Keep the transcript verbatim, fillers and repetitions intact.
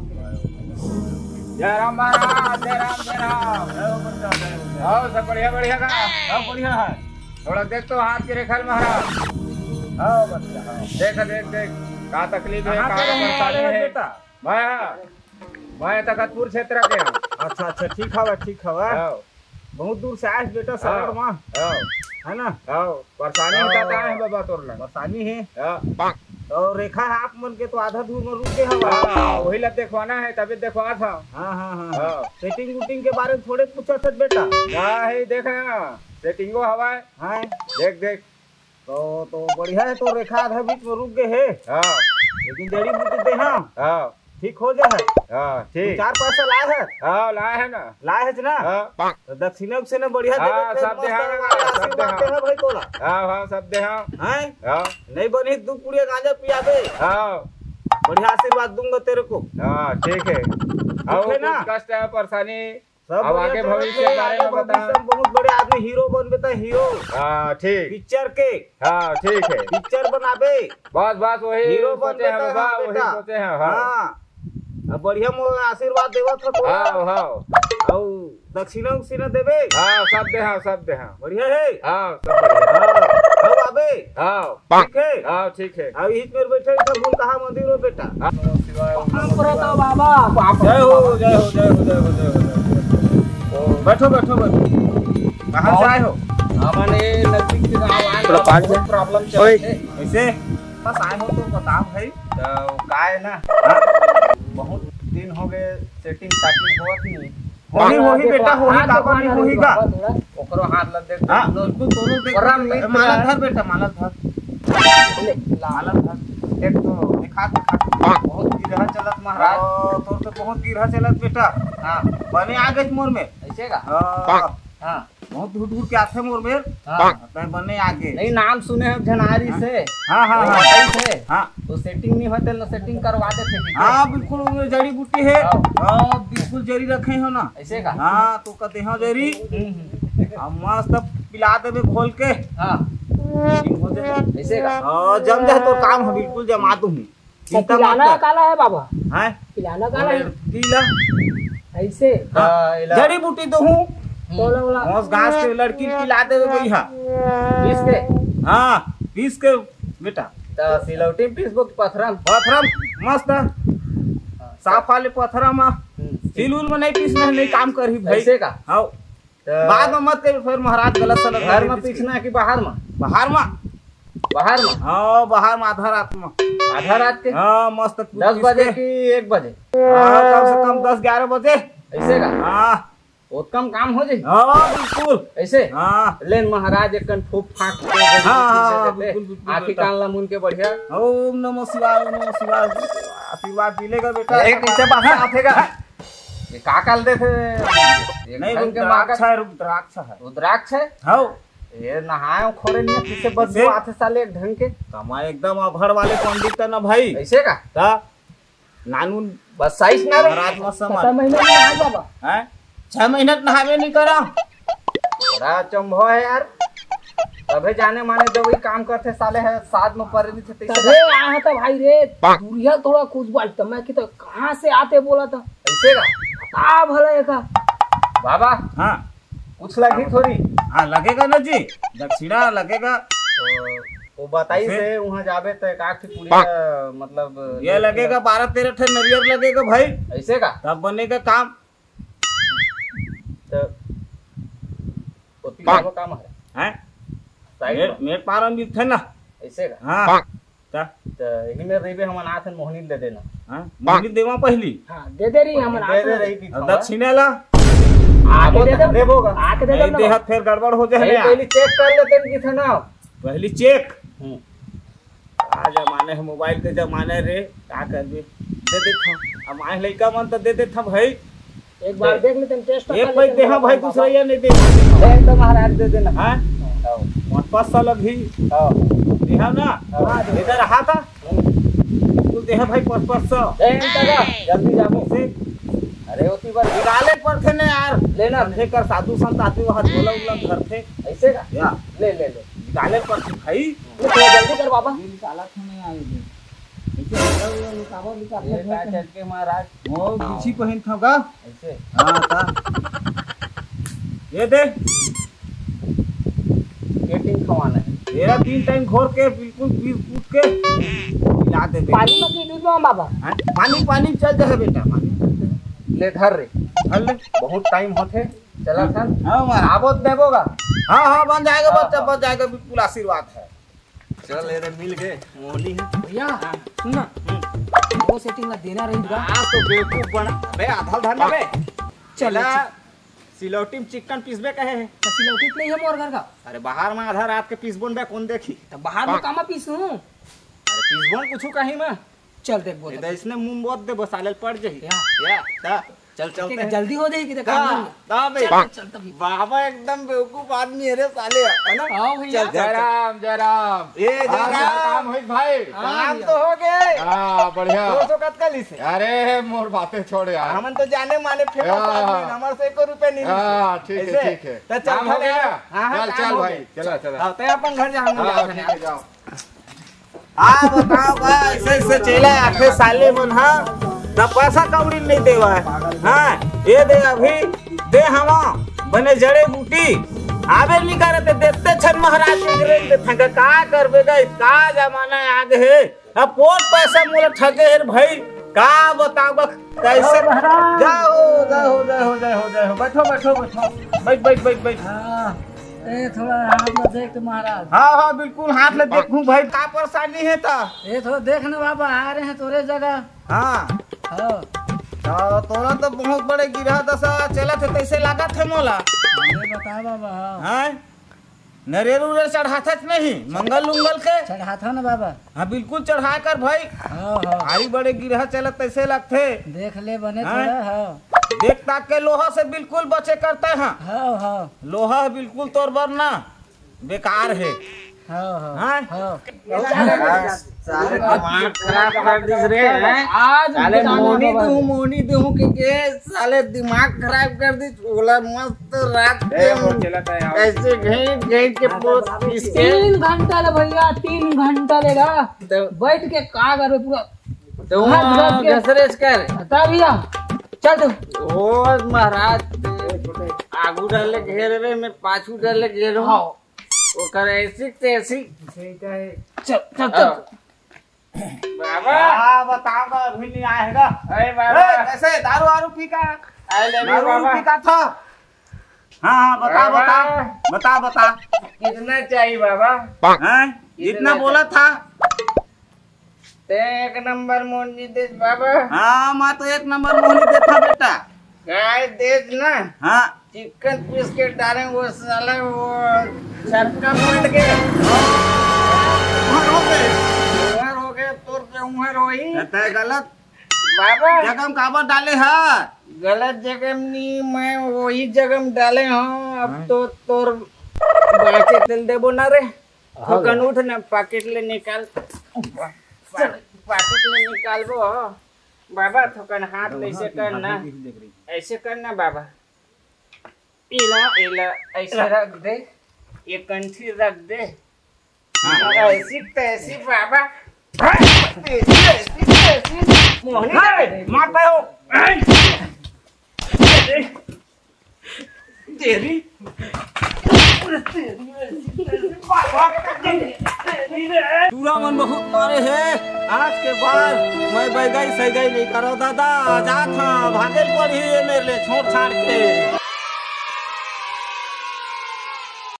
जय राम महाराज, जय राम, जय राम। आओ, सब बढ़िया, बढ़िया का? सब बढ़िया है। थोड़ा देख तो हाथ के रेखा ल महाराज। हाँ बच्चा, हाँ। देख, देख, देख, का तकलीफ है, कहाँ का के रहने परेशानी वाले हो है? बेटा? मैं, मैं तखतपुर क्षेत्र के हूँ। अच्छा, अच्छा, ठीक हवा, ठीक हवा। हाँ। बहुत दूर से आए बेटा, शरण हाँ, मा। हाँ। है ना? हाँ, परेशानी हाँ। का का है बाबा तोर ला? परेशानी है। हाँ। तो रेखा है आप मन के तो आधा दूर में रुक गए हवा। हाँ, वही ला देखवाना है, तभी देखवा था। हाँ, हाँ, हाँ, हाँ। हाँ। सेटिंग उटिंग के बारे में थोड़े पूछा था बेटा। नहीं, देख ना, सेटिंगो हवा है। हाँ। देख, देख। तो, तो बढ़िया है, तो रेखा आधा बीच में रुक गए है। हाँ। लेकिन जड़ी बूटी दे हाँ। हाँ। ठीक हो जाए। हाँ, दो ठीक। चार पैसा लाए है। हाँ, लाए है ना। लाए है ना? हाँ। तो दक्षिणा उक्षिणा बढ़िया हाँ, देवे, फिर सब मस्त दे हाँ, वाला सब दे आशीर्वाद हाँ। दे हाँ भाई तोला। हाँ, हाँ, सब दे हाँ। हैं? हाँ। नहीं बनी दो पुड़िया गांजा पिया दे। हाँ। बढ़िया आशीर्वाद दूंगा तेरे को। हाँ, ठीक है। ठीक और है ना? कुछ कष्ट है, परेशानी, सब अब बढ़िया आगे चलत भविष्य है, के बारे आगे में बता। भविष्य में बहुत बड़े आदमी, हीरो बनबे त हीरो। हाँ, ठीक। पिक्चर के। हाँ, ठीक है। पिक्चर बनाबे। बस, बस, वही हीरो सोचे बनबे हैं त बाबा, हाँ वही बेटा। सोचे हैं, हाँ। हाँ। अब बढ़िया मोर आशीर्वाद देवत हो तोला। हाँ, हाँ। अउ दक्षिणा उक्षिणा देबे। हाँ, सब दे, हाँ, सब दे, हाँ। बढ़िया है। हाँ, सब बढ़िया। हाँ। अब आबे। हाँ। ठीक है। हाँ, ठीक है। अब इही मेर बैठे सब भूल कहा मंदिर हो बेटा। हाँ। प्रणाम करत हो बाबा। जय हो, जय हो, जय हो, जय हो, जय हो, जय हो। बैठो, बैठो, बैठो। कहाँ से आए हो? हमन ये नजदीक के गाँव आए थोड़ा हैं, पास बहुत में। प्रॉब्लम चल ओए। रही है। कैसे? बस आए हो तो बताओ भाई। तो का है ना, हाँ? बहुत दिन हो गए, सेटिंग साटिंग होत नहीं। होही, हाँ, होही देखो, बेटा, होही, हाँ, काबर देखो, नहीं होही गा? थोड़ा। ओकरो हाथ लग देख, हाँ, दोनों बिल्कुल, दोनों देख। ओकरा मित्र माला है। धर बेटा, माला धर। ले, ला। माला धर। देख तो, देखा, देखा। बहुत गिरहा चलत महाराज। ओ, तोर तो बहुत गिरहा चलत बेटा। हाँ। बने आ गए मोर में। ऐसे का? हाँ। हाँ। बहुत दूर दूर के आथे मोर मेर। हाँ। तैं बने आगे। नहीं, नाम सुने हैं झनारी हाँ। से। हाँ, हाँ, वो हाँ। बताई थे। हाँ। तो सेटिंग नहीं होते ना, सेटिंग करवा देते, ठीक है? हाँ, बिल्कुल, वो जड़ी बूटी है। हाँ। हाँ, बिल्कुल जरी रखे हो ना। ऐसे का? हाँ, तो कहते हैं जरी। हम्म, हम्म। अब मस्त पिला देबे घोल के। हाँ। ठीक हो जाए। ऐसे का? हाँ, जम जाए तो काम है, बिल्कुल जमा दूँ। तो चिंता मत पिलाना कर। काला है बाबा? हैं? पिलाना काला है? पी ला। ऐसे? हाँ, हाँ, इला। जड़ी बूटी तो हूँ। तोला वाला। घास घास के लड़की पिला देवे भैया। पीस के? हाँ, पीस के बेटा। तो सिलौटी में पीसबो कि पथरा में? पथरा में, मस्त। हाँ। साफ वाले पथरा में। हम्म। सिल उल में नहीं पीसना है, नहीं काम करही भाई। ऐसे का? हाँ। त बाद में मत करियो, फिर महाराज गलत सलत घर में पीछना है कि बाहर में? बाहर में। बाहर में? हाँ, बाहर में आधा रात में। आधा रात के? हाँ, मस्त कुछ दस बजे पीस के। कि एक बजे? हाँ, कम से कम दस ग्यारह बजे। ऐसे का? हाँ। बहुत कम काम हो जाए? हाँ, बिल्कुल। ऐसे? हाँ। लेन महाराज एक कन फूक फाक के हाँ, हाँ, हाँ, देते। बिल्कुल, बिल्कुल, आँखी बेटा। कान ला मुन के बढ़िया। ओम नमः शिवाय, ओम नमः शिवाय। आशीर्वाद मिलेगा बेटा। एक इसे बात आथे का? ये का काल देथे? एक नहीं, ढंग के रुद्राक्ष मांगत है, रुद्राक्ष है। रुद्राक्ष है? हाँ। ये नहाए खोरे नहीं, किसे बदबू इसे? आथे साले एक ढंग के। कमाए एकदम अभड़ वाले पंडित है ना भाई। ऐसे का? ता नानून बस साइज ना रे। महाराज मस्त छह मत। महीना में नहा बाबा। हैं? छह महीना के नहावे नहीं करा। बड़ा अचंभव है यार। अबे जाने माने दवाई काम करथे साले है, साथ में परे नहीं थे, तैसे तबे का? आया था भाई रे, दूरिया थोड़ा कुछ बात, तो मैं कि तो कहाँ से आते बोला था? ऐसे का? आ भला एका। बाबा, हाँ। कुछ लगी थोड़ी? हाँ, लगेगा ना जी, दक्षिणा लगेगा। तो वो बताई फिर? से वहाँ जाबे तो एक आठ ठे पुड़िया, मतलब, ये लगेगा, बारह तेरह ठे नरियर लगेगा भाई। ऐसे का? तब बनेगा काम। तो ओती जाबो काम है। हैं? साइड मेर, में। मेर पार में मिलथे ना। ऐसे का? हाँ। का? त यही में रहिबे, हमन आथन मोहनी ल दे देना। हाँ? मोहनी देवा पहली। हाँ, दे दे रही, हमन दे दे आथन। रही कि और दक्षिणा ला? आके दे दे। देबो का? आके दे नहीं दे देबो। देहत फिर गड़बड़ हो जाए यही ना। पहली चेक कर लेते हैं कि थे ना। पहली चेक। हम्म। का जमाना है, मोबाइल के जमाना है रे, का करबे? दे देत हूँ। अब आए लइका मन तो दे देत हूँ भाई। एक बार दे। देख लेते हैं, टेस्ट एक कर बार लेते हैं देहा भाई, बाबा। दूसरा ये नहीं दे। दे तो महाराज दे देना। हाँ? हाँ। पाँच, पाँच सौ लगही। हाँ। देहा ना? हाँ, दे। इधर रहा था? बिल्कुल देहा भाई, पाँच, पाँच सौ। दे इनका का? जल्दी जाबो। से? अरे, ओती बार निकाले पड़थे ना यार। लेना। अंधे कर साधु संत आदमी वहाँ झोला उला धरथे। ऐसे का? या। ले, ले, ले। निकाले पड़थे भाई। ले, थोड़ा जल्दी कर बाबा। ये निकाला था नहीं आए थे। ऐसे निकाल लो, ये का चल के महाराज? वो बिछी पहिन था का? ऐसे? हाँ, था। ये दे। ये तीन खवाना है। तेरा तीन टाइम घोर के बिल्कुल पीस कूट के मिला दे बे। पानी में की दूध में बाबा? हाँ, पानी, पानी चल जाए बेटा, पानी। ले धर रे। धर ले। बहुत टाइम होथे। चला सर। हाँ, मार। आबो तो देबो गा। हाँ, हाँ, बन जाएगा हाँ, बच्चा, हाँ। बन जाएगा, बिल्कुल आशीर्वाद है। चल, ये रे, मिल गए, मोहनी है। भैया, हाँ। सुन ना। हम्म। वो सेटिंग ला देना रही बा। हाँ, तो बेवकूफ बना। अबे, आधा धर ना बे। चल, चला, चल। सिलौटी में चिकन पीसबे कहे है। तो सिलौटी तो नहीं है मोर घर का। अरे, बाहर में आधा रात के पीसबोन बे, कौन देखी? तो बाहर में कामा पीसूं? अरे, पीसबोन कुछ कहीं में। चल देख बोल। इधर इसने मुंह बोत दे, बस आले पड़ जाही। या। या, ता, चल, चलते हैं। जल्दी हो जाही कि काम ता, नहीं। ता बे। चल, चल, तभी। बाबा एकदम बेवकूफ आदमी है रे साले, है ना? हाँ भैया। चल, चल, चल। जय राम, जय राम। ये जय हाँ, राम। काम होई भाई। हाँ, काम भैया। तो हो गए। हाँ, बढ़िया। दो सौ कतका ली से? अरे, मोर बातें छोड़ यार। हमन तो जाने माने फेमस हाँ। आदमी, हमर से एको रुपया नहीं ली से। हाँ, ठीक है, ऐसे? ठीक है। तो चल, काम हो चल, गया? हाँ, हाँ, चल, काम चल हो भाई, गया। चला, चला। हाँ, तो अपन घर जा, हम लोग हाँ, जाते हैं। ठीक है, जाओ। हाँ, बताओ बा, ऐसे, ऐसे चेला आथे साले मन, हाँ, ना पैसा कौड़ी नहीं देवा है। हाँ, ये दे अभी दे हवा, बने जड़े बूटी, आबे नहीं करे ते देते छन महाराज के गिरे दे थंगा, का करबे गा, का जमाना आ गए है। अब कौन पैसा मोला ठगे है भाई, का बताओ बा, कैसे? ओ महाराज। जाओ, जाओ, जाओ, जाओ, जाओ, बैठो, बैठो, बैठो, बैठ, बैठ, बैठ, बैठ। हाँ। ए, थोड़ा हाथ में देख तो महाराज। हाँ, हाँ, बिल्कुल हाथ में देखूं भाई, का परेशानी है ता? ए, थोड़ा देख ना बाबा, आ रहे हैं तोरे जगह। हाँ। हाँ। तो तोरा तो बहुत बड़े गिरह दशा चलत है, तैसे लागत है मोला। अरे बता बाबा, हाँ। हाँ? नरेर उरेर चढ़ाथच नहीं, मंगल उंगल के? चढ़ाथा ना बाबा। हाँ, बिल्कुल चढ़ा कर भाई। हाँ, हाँ। भारी बड़े गिरह चलत तैसे लगथे। देख ले बने हाँ? थोड़ा, हाँ। देख ताक के लोहा से बिल्कुल बचे करते हैं। हाँ, हाँ। लोहा बिल्कुल तोर बर ना बेकार है। हाँ, हाँ, हाँ? हाँ। साले दिमाग खराब कर दिस रे, हैं? आज साले बताना मोनी बाबा। दूं, मोनी दूं के, के साले दिमाग खराब कर दिस। ओला मस्त रात ए, के वो चला था यार। ऐसे घींच घींच के पोत इसके। तीन घंटा ले भैया, तीन घंटा लेगा। तो बैठ के का करबे पूरा तो घस घस के। घसरेस कर। बता भैया, चल तू। ओ महाराज, आगू डाले घेरवे में पाछू डाले घेरो। हाँ। ओकर ऐसी तैसी। चल, चल, चल। हाँ। बाबा। हाँ, बताओ का अभी नहीं आएगा। अरे बाबा। ए, कैसे दारू वारू पी का? I love you दारू बाबा। पी का था? हाँ, हाँ, बता, बाबा। बता, बता, बता। कितना चाहिए बाबा? हैं? कितना जितना चाहिए? बोला था। ते एक नंबर मोहनी देस बाबा। हाँ, मैं तो एक नंबर मोहनी देता बेटा। काय देस ना? हाँ। चिकन पीस के डाले वो साला वो छक्का पलट के। उमर हो गए। उमर हो गए, तोर से उमर होई। कहता है गलत बाबा। जगह में काबर डाले हा? गलत जगह में नहीं, मैं वही जगह में डाले हूँ। अब हाँ। तो तोर बाचे तेल देबो ना रे। हाँ। थोकन उठ ना, पाकेट ले निकाल। पा-, पाकेट ले निकालबो। बाबा, थोकन हाथ में ऐसे करना, ऐसे करना बाबा। इला, इला, ऐसे रख दे। ये कंठी रख दे। हाँ। ऐसी तैसी बाबा। ऐसी, ऐसी, ऐसी। मोहनी हाँ, मारता हो। तेरी। टूरा मन बहुत मारे हे। आज के बाद मैं बैगाई सैगाई नहीं करो दादा। जात हा, भागे पड़ी ये मेरे ले छोड़ छाड़ के।